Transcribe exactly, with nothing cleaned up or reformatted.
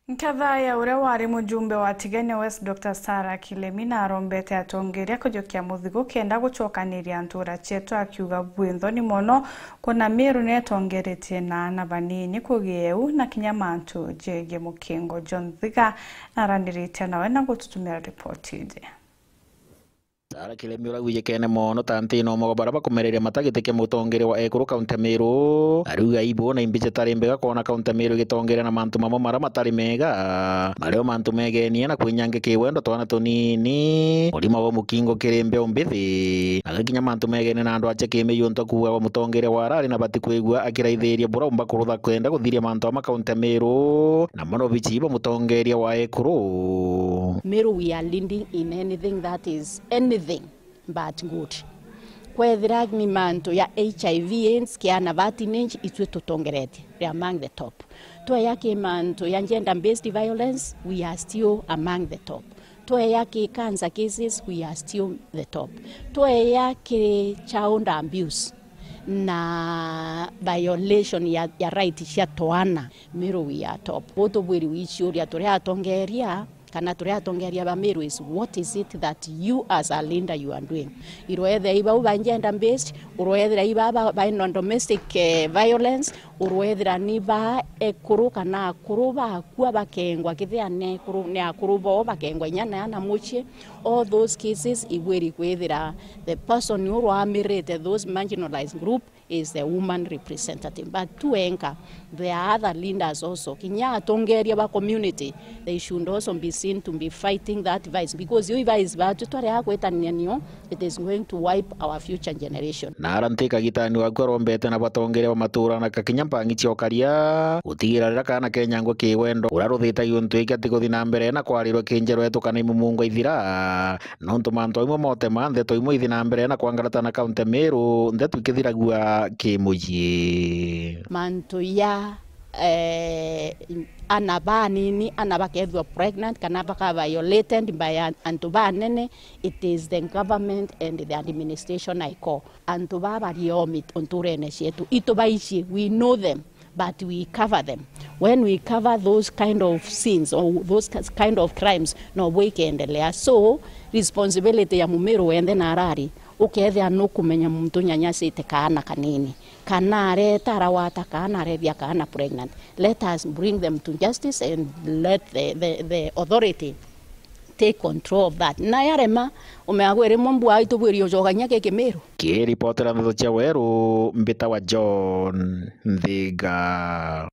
Nkatha ya uria wari mujumbe wa Tigania West, Doctor Sarah Kilemi, na arombete atongeria kujukia muthigo kenda gucokaniria ntura cietu, akiuga bwi nthoni mono kwona Meru netongeretie na aana banini kugia eu na kinya mantu jegie mukingo. John Thiga naraniritie nawe na gututumira ripoti iji. Sarah Kilemi urawijikene mono ta ntino mogo bara bakumereria mata giti kia mutongeria wa ekuru kaunti ya Meru. Ariuga ibu na imbi citari mbega kwona kaunti ya Meru igitongeria na mantu mamwe mara matari mega, mario mantu megenie na kwinyange kiwendo twana tunini, murima wa mukingo kiri mbeu mbithi, na gikinya mantu megenie na andu ache kimiyu nto kuuga wa mutongeria wa arari na bati kwigua akiraithiria bura umba kurutha kwenda guthiria mantu ama kaunti ya Meru, na mono bichi bo mutongeria wa ekuru. Meru, we are leading in anything that is anything but good. Kwethira ni mantu ya H I V AIDS, kiana ba teenage, itwe tutongeretie, we are among the top. Tweya ki mantu ya gender based violence, we are still among the top. Tweya ki cancer cases, we are still the top. Tweya ki child abuse na violation ya, ya right cia twana, Meru we are top. Utubwiri wiciuria turia atongeria, kana turia atongeria ba Meru is, what is it that you as a leader you are doing? Irwethira i bau ba gender based, urwethira i ba, ba, ba in domestic, eh, violence, urwethira ni ba ekuru kana akuru bakua bakengwa, kethira ni ekuru, ni akuru bo bakengwa inya na ana mucii. All those cases ibwiri kwithira the person urwamirite those marginalized group is the woman representative. But tu enka, there are other leaders also. Kinya atongeria ba community, they should also be seen to be fighting that vice, because iyo vice batu twari a gwitania nio, it is going to wipe our future generation. Na ara nti kagitani waku arombete na batongeria ba matura na kakinya mpangi cia ukaria, gutigira rira kana kenyangwa kiwendo, ura ruthitagio ntu iki atiguthi na mbere na kwarirwa kinjero etu kana imumungwa ithira. Nontu mantu amwe motema, ndeto imwe ithi na mbere na kwangarata na kaunti ya Meru, ndeto ikithiragua kimucii. Mantu ya, eh, ana banini, ana bakethwa pregnant kana baka violated by an-, antu banene, it is the government and the administration I call. Antu baba bariomi nturene cietu, itu baici, we know them. But we cover them. When we cover those kind of sins or those ki-, kind of crimes, no bwikeendelea. So, responsibility ya Mumiru wenthe na arari, ukethia nukumenya muntu nyanyasite kaana kanini, kana areta arawata kaana, arethia kaana pregnant. Let us bring them to justice and let the, the, the authority take control of that. Na yarema, umeagwe rimwe mbua itubwiri ujoga inya ki Kimiru. Kiripotera ndeto cia Weru, mbitawa John Nthiga.